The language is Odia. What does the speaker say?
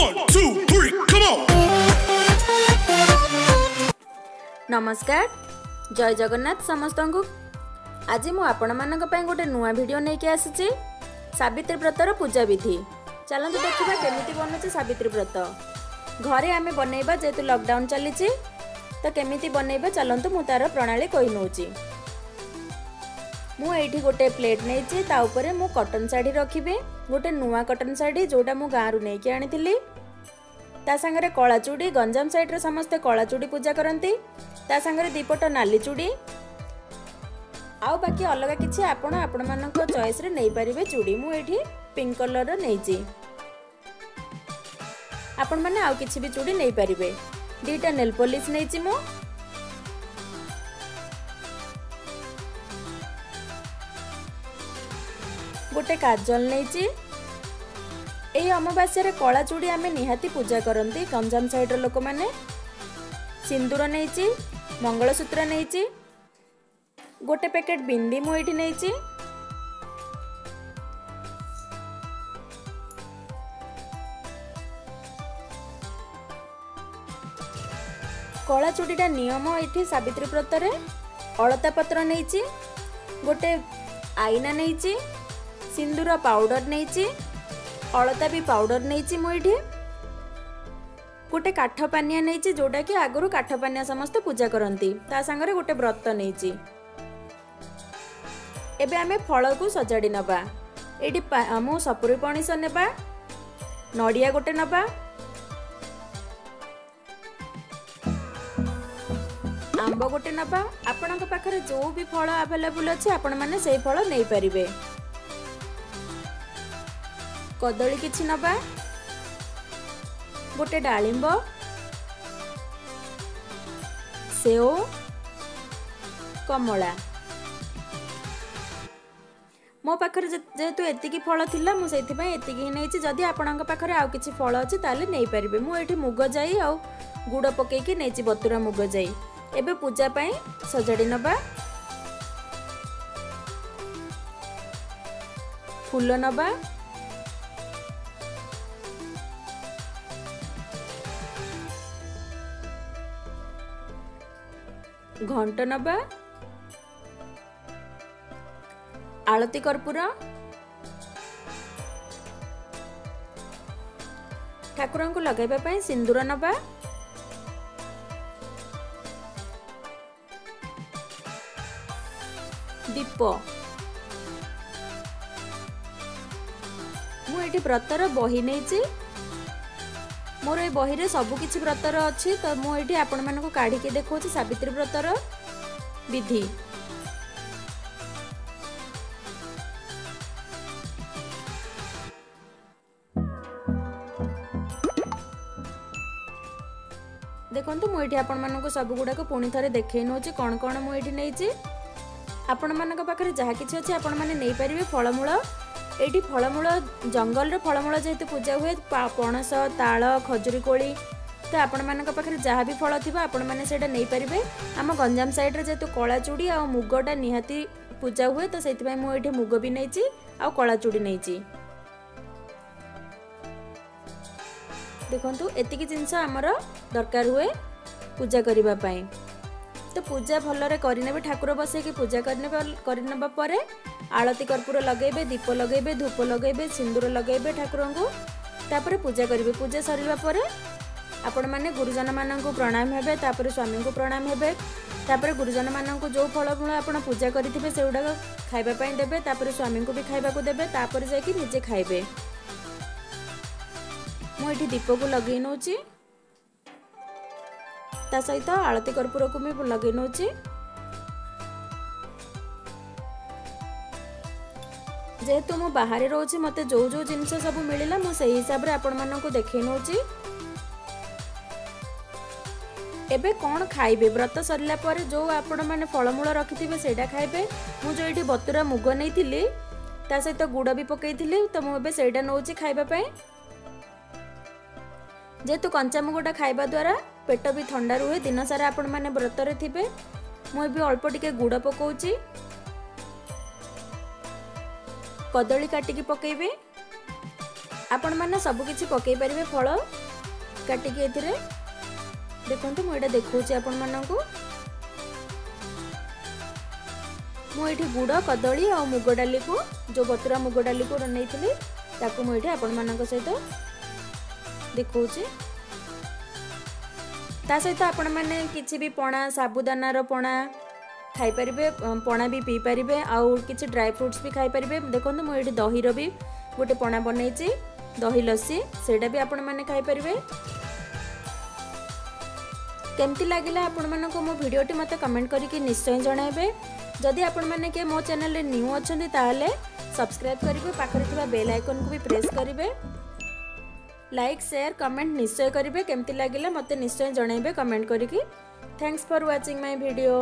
1, 2, 3, come on! ନମସ୍କାର, ଜୟ ଜଗନ୍ନାଥ ସମସ୍ତଙ୍କୁ। ଆଜି ମୁଁ ଆପଣମାନଙ୍କ ପାଇଁ ଗୋଟେ ନୂଆ ଭିଡ଼ିଓ ନେଇକି ଆସିଛି, ସାବିତ୍ରୀ ବ୍ରତର ପୂଜା ବିଧି। ଚାଲନ୍ତୁ ଦେଖିବା କେମିତି ବନୁଛି ସାବିତ୍ରୀ ବ୍ରତ। ଘରେ ଆମେ ବନେଇବା, ଯେହେତୁ ଲକଡାଉନ୍ ଚାଲିଛି, ତ କେମିତି ବନେଇବା ଚାଲନ୍ତୁ ମୁଁ ତାର ପ୍ରଣାଳୀ କହି ନେଉଛି। ମୁଁ ଏଇଠି ଗୋଟେ ପ୍ଲେଟ୍ ନେଇଛି, ତା ଉପରେ ମୁଁ କଟନ୍ ଶାଢ଼ୀ ରଖିବି, ଗୋଟେ ନୂଆ କଟନ୍ ଶାଢ଼ୀ ଯେଉଁଟା ମୁଁ ଗାଁରୁ ନେଇକି ଆଣିଥିଲି। ତା ସାଙ୍ଗରେ କଳା ଚୁଡ଼ି, ଗଞ୍ଜାମ ସାଇଡ଼୍ରେ ସମସ୍ତେ କଳା ଚୁଡ଼ି ପୂଜା କରନ୍ତି। ତା ସାଙ୍ଗରେ ଦୁଇପଟ ନାଲି ଚୁଡ଼ି, ଆଉ ବାକି ଅଲଗା କିଛି ଆପଣ ଆପଣମାନଙ୍କ ଚଏସ୍ରେ ନେଇପାରିବେ ଚୁଡ଼ି। ମୁଁ ଏଇଠି ପିଙ୍କ କଲର୍ର ନେଇଛି, ଆପଣମାନେ ଆଉ କିଛି ବି ଚୁଡ଼ି ନେଇପାରିବେ। ଦୁଇଟା ନେଲ୍ ପଲିସ୍ ନେଇଛି ମୁଁ, ଗୋଟେ କାଜଲ ନେଇଛି। ଏହି ଅମାବାସ୍ୟାରେ କଳା ଚୁଡ଼ି ଆମେ ନିହାତି ପୂଜା କରନ୍ତି ଗଞ୍ଜାମ ସାଇଡ଼ର ଲୋକମାନେ। ସିନ୍ଦୁର ନେଇଛି, ମଙ୍ଗଳସୂତ୍ର ନେଇଛି, ଗୋଟେ ପ୍ୟାକେଟ୍ ବିନ୍ଦି ମୁଁ ଏଇଠି ନେଇଛି। କଳା ଚୁଡ଼ିଟା ନିୟମ ଏଇଠି ସାବିତ୍ରୀ ବ୍ରତରେ। ଅଳତା ପତ୍ର ନେଇଛି, ଗୋଟେ ଆଇନା ନେଇଛି, ସିନ୍ଦୁର ପାଉଡ଼ର ନେଇଛି, ଅଳତା ବି ପାଉଡ଼ର ନେଇଛି ମୁଁ ଏଇଠି। ଗୋଟେ କାଠ ପାନିଆ ନେଇଛି, ଯେଉଁଟାକି ଆଗରୁ କାଠ ପାନିଆ ସମସ୍ତେ ପୂଜା କରନ୍ତି। ତା ସାଙ୍ଗରେ ଗୋଟେ ବ୍ରତ ନେଇଛି। ଏବେ ଆମେ ଫଳକୁ ସଜାଡ଼ି ନେବା। ଏଇଠି ମୁଁ ସପୁରୀ ପଣିସ ନେବା, ନଡ଼ିଆ ଗୋଟେ ନେବା, ଆମ୍ବ ଗୋଟେ ନେବା। ଆପଣଙ୍କ ପାଖରେ ଯେଉଁ ବି ଫଳ ଆଭେଲେବୁଲ୍ ଅଛି ଆପଣମାନେ ସେଇ ଫଳ ନେଇପାରିବେ। କଦଳୀ କିଛି ନେବା, ଗୋଟେ ଡାଳିମ୍ବ, ସେଓ, କମଳା। ମୋ ପାଖରେ ଯେହେତୁ ଏତିକି ଫଳ ଥିଲା ମୁଁ ସେଇଥିପାଇଁ ଏତିକି ହିଁ ନେଇଛି। ଯଦି ଆପଣଙ୍କ ପାଖରେ ଆଉ କିଛି ଫଳ ଅଛି ତାହେଲେ ନେଇପାରିବେ। ମୁଁ ଏଇଠି ମୁଗ ଯାଇ ଆଉ ଗୁଡ଼ ପକେଇକି ନେଇଛି, ବତୁରା ମୁଗ ଯାଇ। ଏବେ ପୂଜା ପାଇଁ ସଜାଡ଼ି ନେବା। ଫୁଲ ନେବା, ଘଣ୍ଟ ନେବା, ଆଳତି କର୍ପୂର, ଠାକୁରଙ୍କୁ ଲଗାଇବା ପାଇଁ ସିନ୍ଦୁର ନେବା, ଦୀପ। ମୁଁ ଏଇଠି ବ୍ରତର ବହି ନେଇଛି। ମୋର ଏ ବହିରେ ସବୁ କିଛି ବ୍ରତର ଅଛି, ତ ମୁଁ ଏଇଠି ଆପଣମାନଙ୍କୁ କାଢ଼ିକି ଦେଖାଉଛି ସାବିତ୍ରୀ ବ୍ରତର ବିଧି। ଦେଖନ୍ତୁ, ମୁଁ ଏଇଠି ଆପଣମାନଙ୍କୁ ସବୁଗୁଡ଼ାକ ପୁଣି ଥରେ ଦେଖେଇ ନେଉଛି କ'ଣ କ'ଣ ମୁଁ ଏଇଠି ନେଇଛି। ଆପଣମାନଙ୍କ ପାଖରେ ଯାହା କିଛି ଅଛି ଆପଣମାନେ ନେଇପାରିବେ। ଫଳମୂଳ ଏଇଠି, ଫଳମୂଳ ଜଙ୍ଗଲରେ ଫଳମୂଳ ଯେହେତୁ ପୂଜା ହୁଏ, ପଣସ, ତାଳ, ଖଜୁରୀ କୋଳି, ତ ଆପଣମାନଙ୍କ ପାଖରେ ଯାହା ବି ଫଳ ଥିବ ଆପଣମାନେ ସେଇଟା ନେଇପାରିବେ। ଆମ ଗଞ୍ଜାମ ସାଇଡ଼୍ରେ ଯେହେତୁ କଳା ଚୁଡ଼ି ଆଉ ମୁଗଟା ନିହାତି ପୂଜା ହୁଏ, ତ ସେଇଥିପାଇଁ ମୁଁ ଏଇଠି ମୁଗ ବି ନେଇଛି ଆଉ କଳା ଚୁଡ଼ି ନେଇଛି। ଦେଖନ୍ତୁ, ଏତିକି ଜିନିଷ ଆମର ଦରକାର ହୁଏ ପୂଜା କରିବା ପାଇଁ। ତ ପୂଜା ଭଲରେ କରିନେବେ, ଠାକୁର ବସେଇକି ପୂଜା କରିନେବେ। କରିନେବା ପରେ ଆଳତି କର୍ପୂର ଲଗାଇବେ, ଦୀପ ଲଗାଇବେ, ଧୂପ ଲଗାଇବେ, ସିନ୍ଦୁର ଲଗାଇବେ ଠାକୁରଙ୍କୁ, ତାପରେ ପୂଜା କରିବେ। ପୂଜା ସରିବା ପରେ ଆପଣମାନେ ଗୁରୁଜନମାନଙ୍କୁ ପ୍ରଣାମ ହେବେ, ତାପରେ ସ୍ୱାମୀଙ୍କୁ ପ୍ରଣାମ ହେବେ, ତାପରେ ଗୁରୁଜନମାନଙ୍କୁ ଯେଉଁ ଫଳମୂଳ ଆପଣ ପୂଜା କରିଥିବେ ସେଗୁଡ଼ାକ ଖାଇବା ପାଇଁ ଦେବେ, ତାପରେ ସ୍ୱାମୀଙ୍କୁ ବି ଖାଇବାକୁ ଦେବେ, ତାପରେ ଯାଇକି ନିଜେ ଖାଇବେ। ମୁଁ ଏଠି ଦୀପକୁ ଲଗେଇ ନେଉଛି, ତା ସହିତ ଆଳତି କର୍ପୂରକୁ ବି ଲଗେଇ ନେଉଛି। ଯେହେତୁ ମୁଁ ବାହାରେ ରହୁଛି, ମୋତେ ଯେଉଁ ଯେଉଁ ଜିନିଷ ସବୁ ମିଳିଲା ମୁଁ ସେଇ ହିସାବରେ ଆପଣମାନଙ୍କୁ ଦେଖେଇ ନେଉଛି। ଏବେ କ'ଣ ଖାଇବେ? ବ୍ରତ ସରିଲା ପରେ ଯେଉଁ ଆପଣମାନେ ଫଳମୂଳ ରଖିଥିବେ ସେଇଟା ଖାଇବେ। ମୁଁ ଯେଉଁ ଏଇଠି ବତୁରା ମୁଗ ନେଇଥିଲି, ତା ସହିତ ଗୁଡ଼ ବି ପକେଇଥିଲି, ତ ମୁଁ ଏବେ ସେଇଟା ନେଉଛି ଖାଇବା ପାଇଁ। ଯେହେତୁ କଞ୍ଚା ମୁଗଟା ଖାଇବା ଦ୍ୱାରା ପେଟ ବି ଥଣ୍ଡା ରୁହେ, ଦିନ ସାରା ଆପଣମାନେ ବ୍ରତରେ ଥିବେ। ମୁଁ ଏବେ ଅଳ୍ପ ଟିକେ ଗୁଡ଼ ପକାଉଛି, କଦଳୀ କାଟିକି ପକେଇବି। ଆପଣମାନେ ସବୁକିଛି ପକାଇ ପାରିବେ ଫଳ କାଟିକି ଏଥିରେ। ଦେଖନ୍ତୁ, ମୁଁ ଏଇଟା ଦେଖାଉଛି ଆପଣମାନଙ୍କୁ। ମୁଁ ଏଇଠି ଗୁଡ଼, କଦଳୀ ଆଉ ମୁଗ ଡାଲିକୁ, ଯେଉଁ ବତୁରା ମୁଗ ଡାଲିକୁ ନେଇଥିଲି, ତାକୁ ମୁଁ ଏଇଠି ଆପଣମାନଙ୍କ ସହିତ ଦେଖାଉଛି। ତା ସହିତ ଆପଣମାନେ କିଛି ବି ପଣା, ସାବୁଦାନାର ପଣା ଖାଇପାରିବେ, ପଣା ବି ପିଇପାରିବେ ଆଉ କିଛି ଡ୍ରାଏ ଫ୍ରୁଟ୍ସ ବି ଖାଇପାରିବେ। ଦେଖନ୍ତୁ, ମୁଁ ଏଇଠି ଦହିର ବି ଗୋଟେ ପଣା ବନେଇଛି, ଦହି ଲସି, ସେଇଟା ବି ଆପଣମାନେ ଖାଇପାରିବେ। କେମିତି ଲାଗିଲା ଆପଣମାନଙ୍କୁ ମୋ ଭିଡ଼ିଓଟି, ମୋତେ କମେଣ୍ଟ କରିକି ନିଶ୍ଚୟ ଜଣାଇବେ। ଯଦି ଆପଣମାନେ କିଏ ମୋ ଚ୍ୟାନେଲରେ ନ୍ୟୁ ଅଛନ୍ତି, ତାହେଲେ ସବସ୍କ୍ରାଇବ୍ କରିବେ, ପାଖରେ ଥିବା ବେଲ୍ ଆଇକନ୍କୁ ବି ପ୍ରେସ୍ କରିବେ। ଲାଇକ୍, ସେୟାର, କମେଣ୍ଟ ନିଶ୍ଚୟ କରିବେ। କେମିତି ଲାଗିଲା ମୋତେ ନିଶ୍ଚୟ ଜଣାଇବେ କମେଣ୍ଟ କରିକି। Thanks for watching my video.